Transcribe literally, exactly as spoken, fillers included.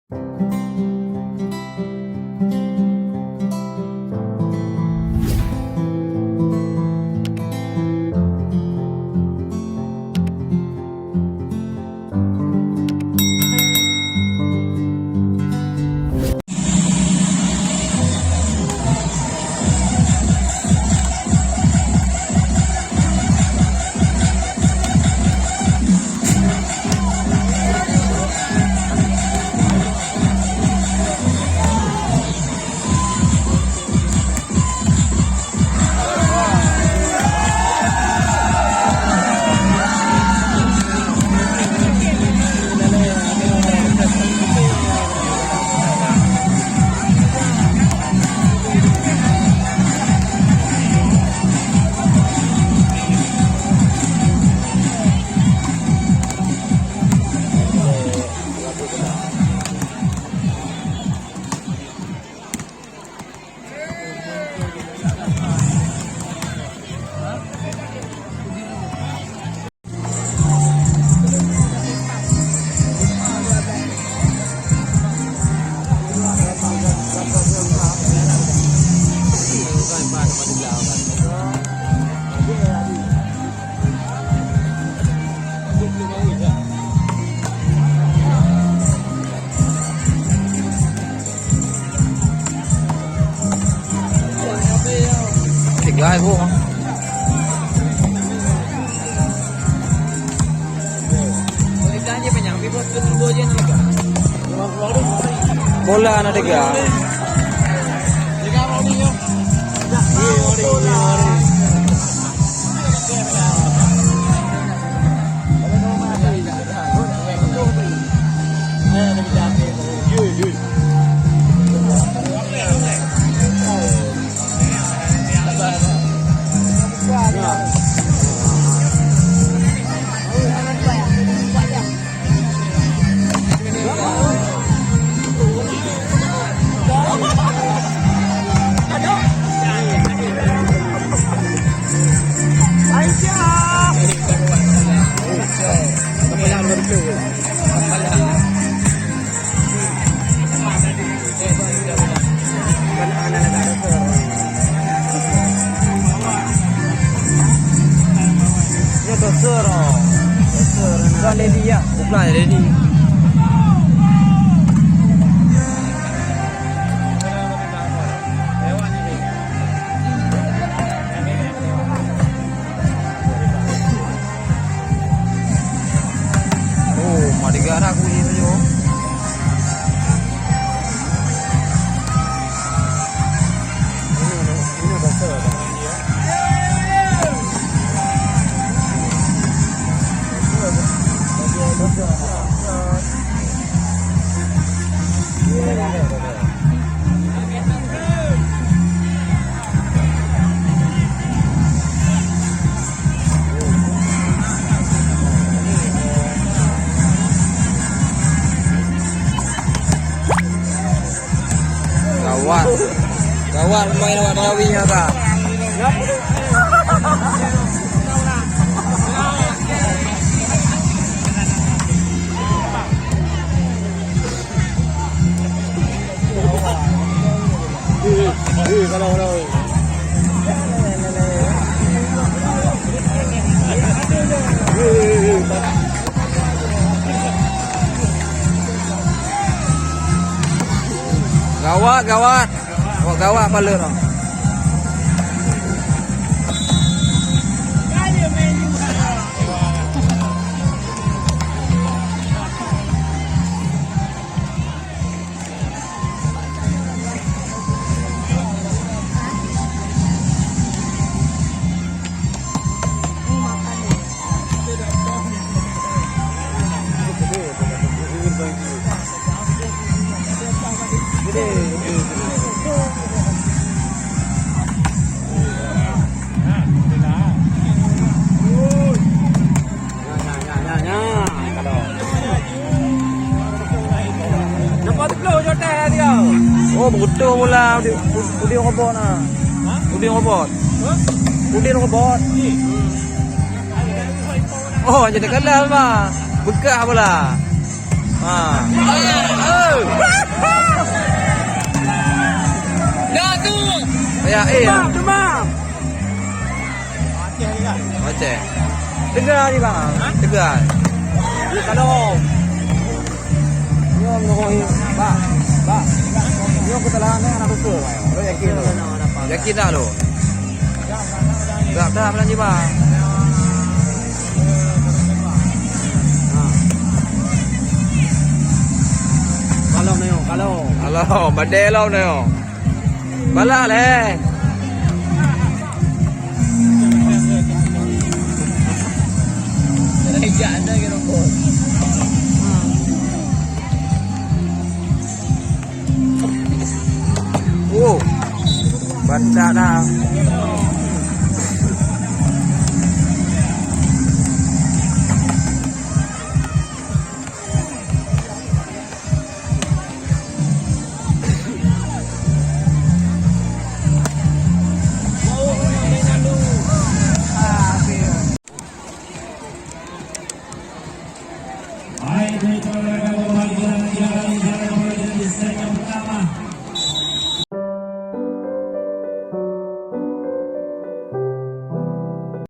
Tiga ribu. Bola na tiga. Bukan ready. Oh, ma tiga anak kulit tu. Gawat. Gawat pemain awak Tarawih nyoe ka. Gawat, gawat. Awak gawat pala nyoe. Oh, beutôi bola udin, udin robot na. Udin robot. Udin robot. Oh, jadi kalah, bah. Beukah bola. Ha. Dah tu. Ya, eh. Demam, demam. Aceh. Tegar ni, bang. Ha? Tegar. Kalau. Nyoe menurut, bang, bang. Nyoe kesalahan ni anak betul, bang. Lo yakin lo? Yakin dah lo? Tak, tak, belanja, bang. Ha. Kalau nyoe, kalau. Kalau, badai lo nyoe. Balak leh. Oh, bantak dah.